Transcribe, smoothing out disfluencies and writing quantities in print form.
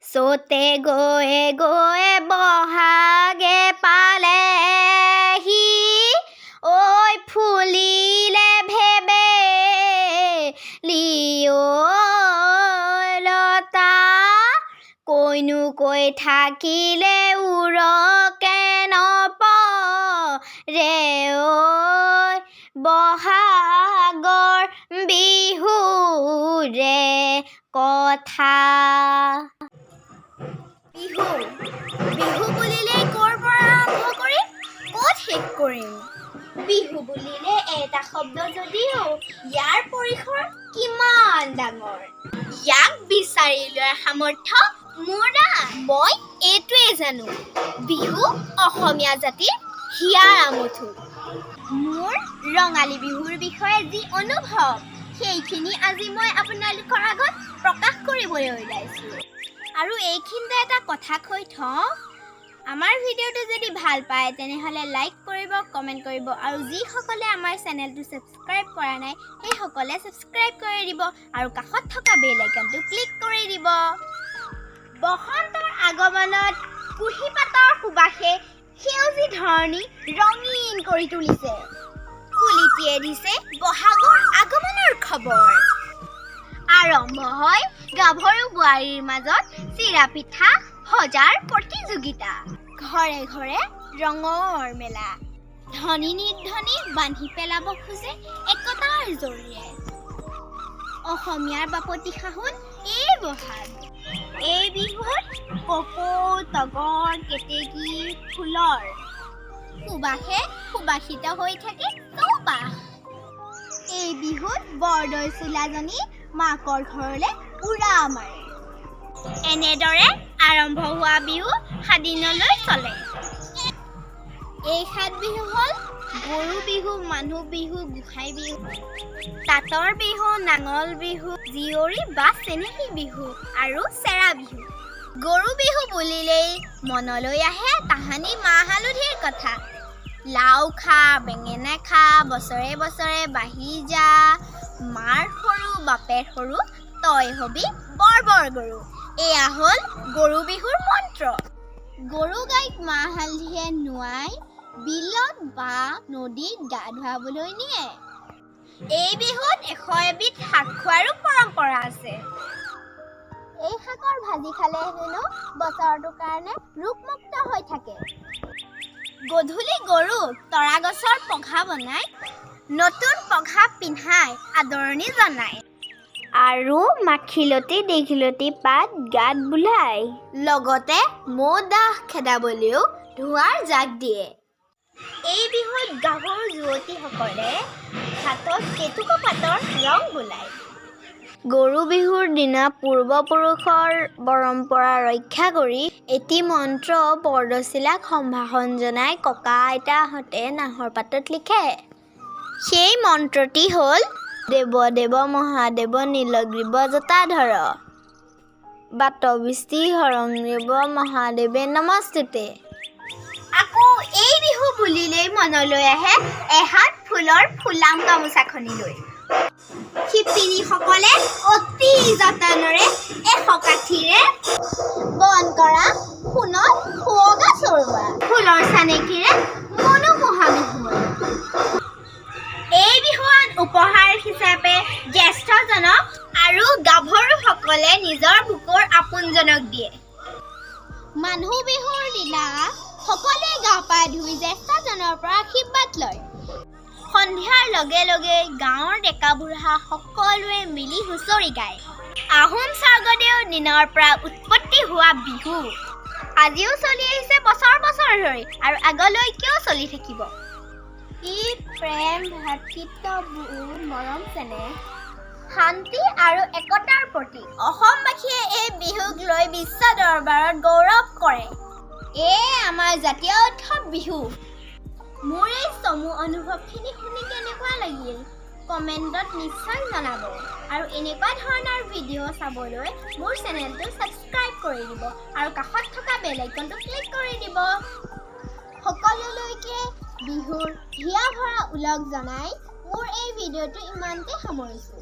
চ'তে গৈয়ে গৈয়ে বহাগে পালেহি, ঐ ফুলিলে ভেবেলি ঐ লতা। কৈনো কৈ থাকিলে ওৰকে নপৰে ঐ, বহাগৰ বিহুৰে কথা। বিহু বিহু বুলিলে ক'ৰ পৰা আৰম্ভ কৰিম, ক'ত শেষ কৰিম? বিহু বুলিলে এটা শব্দ যদিও ইয়াৰ পৰিসৰ কিমান ডাঙৰ, ইয়াক বিচাৰি লোৱাৰ সামৰ্থ্য মোৰ নাই। মই এইটোৱে জানো, বিহু অসমীয়া জাতিৰ হিয়াৰ আমঠু। মোৰ ৰঙালী বিহুৰ বিষয়ে যি অনুভৱ, সেইখিনি আজি মই আপোনালোকৰ আগত প্ৰকাশ কৰিবলৈ ওলাইছোঁ। আৰু এইখিনিতে এটা কথা কৈ থওঁ, আমাৰ ভিডিঅ'টো যদি ভাল পায় তেনেহ'লে লাইক কৰিব, কমেণ্ট কৰিব আৰু যিসকলে আমাৰ চেনেলটো ছাবস্ক্ৰাইব কৰা নাই, সেইসকলে ছাবস্ক্ৰাইব কৰি দিব আৰু কাষত থকা বেল আইকনটো ক্লিক কৰি দিব। বসন্তৰ আগমনত কুঁহিপাতৰ সুবাসে সেউজী ধৰণী ৰঙীন কৰি তুলিছে। কুলিটিয়ে দিছে বহাগৰ আগমনৰ খবৰ। আৰম্ভ হয় গাভৰু বোৱাৰীৰ মাজত চিৰা পিঠা ভজাৰ প্ৰতিযোগিতা। ঘৰে ঘৰে ৰঙৰ মেলা। ধনী নিৰ্ধনী বান্ধি পেলাব খোজে একতাৰ জৰিয়ে। অসমীয়াৰ বাপতি সাহোন এই বহাগ। এই বিহুত কপৌ, তগৰ, কেতেকী ফুলৰ সুবাসে সুবাসিত হৈ থাকে চৌপাশ। এই বিহুত বৰদৈচিলাজনী মাকৰ ঘৰলৈ উৰা মাৰে। এনেদৰে আৰম্ভ হোৱা বিহু সাতদিনলৈ চলে। এই সাত বিহু হ'ল গৰু বিহু, মানুহ বিহু, গোসাঁই বিহু, তাঁতৰ বিহু, নাঙল বিহু, জীয়ৰী বা চেনেহী বিহু আৰু চেৰা বিহু। গৰু বিহু বুলিলেই মনলৈ আহে তাহানি মাহ হালধিৰ কথা। লাও খা, বেঙেনা খা, বছৰে বছৰে বাঢ়ি যা, মাৰ সৰু বাপেৰ সৰু, তই হবি বৰ বৰ গৰু। এয়া হ'ল গৰু বিহুৰ মন্ত্ৰ। গৰু গাইক মাহ হালধিৰে নোৱাই বিলত বা নদীত গা ধুৱাবলৈ নিয়ে। এই বিহুত 101বিধ শাক খোৱাৰো পৰম্পৰা আছে। এই শাকৰ ভাজি খালে হেনো বছৰটোৰ কাৰণে ৰোগমুক্ত হৈ থাকে। গধূলি গৰুক তৰা গছৰ পঘা বনাই নতুন পঘা পিন্ধাই আদৰণি জনায় আৰু মাখিলতী দীঘলতি পাত গাত বোলায়। লগতে মহ ডাঁহ খেদাবলৈও ধোঁৱাৰ জাক দিয়ে। এই বিহুত গাভৰু যুৱতীসকলে হাতত জেতুকা পাতৰ ৰং বোলায়। গৰু বিহুৰ দিনা পূৰ্বপুৰুষৰ পৰম্পৰা ৰক্ষা কৰি এটি মন্ত্ৰ বৰদৈচিলাক সম্ভাষণ জনাই ককা আইতাহঁতে নাহৰ পাতত লিখে। সেই মন্ত্ৰটি হ'ল, দেৱ দেৱ মহাদেৱ নীলগ্ৰীৱ জটাধৰ, বাতবৃষ্টি হৰং দেৱ মহাদেৱে নমস্তুতে। আকৌ এই বিহু বুলিলেই মনলৈ আহে এহাত ফুলৰ ফুলাম গামোচাখনিলৈ। শিপিনীসকলে অতি যতনেৰে 100 কাঠিৰে বন কৰা সোণত সুৱগা চৰোৱা ফুলৰ চানেকিৰে মনোমোহা বিহু। এই বিহুৱান উপহাৰ হিচাপে জ্যেষ্ঠজনক আৰু গাভৰুসকলে নিজৰ বুকুৰ আপোনজনক দিয়ে। মানুহ বিহুৰ দিনা সকলোৱে গা পা ধুই জ্যেষ্ঠজনৰ পৰা আশীৰ্বাদ লয়। সন্ধিয়াৰ লগে লগে গাঁৱৰ ডেকা বুঢ়া সকলোৱে মিলি হুঁচৰি গায়। আহোম স্বৰ্গদেউৰ দিনৰ পৰা উৎপত্তি হোৱা বিহু আজিও চলি আহিছে বছৰ বছৰ ধৰি আৰু আগলৈকেও চলি থাকিব। ই প্ৰেম, ভাতৃত্ববোধ, মৰম চেনেহ, শান্তি আৰু একতাৰ প্ৰতীক। অসমবাসীয়ে এই বিহুক লৈ বিশ্ব দৰবাৰত গৌৰৱ কৰে। এয়ে আমাৰ জাতীয় উৎসৱ বিহু। মোৰ এই চমু অনুভৱখিনি শুনি কেনেকুৱা লাগিল, কমেণ্টত নিশ্চয় জনাব আৰু এনেকুৱা ধৰণৰ ভিডিঅ' চাবলৈ মোৰ চেনেলটো ছাবস্ক্ৰাইব কৰি দিব আৰু কাষত থকা বেল আইকনটো ক্লিক কৰি দিব। সকলোলৈকে বিহুৰ হিয়া ভৰা ওলগ জনাই মোৰ এই ভিডিঅ'টো ইমানতে সামৰিছোঁ।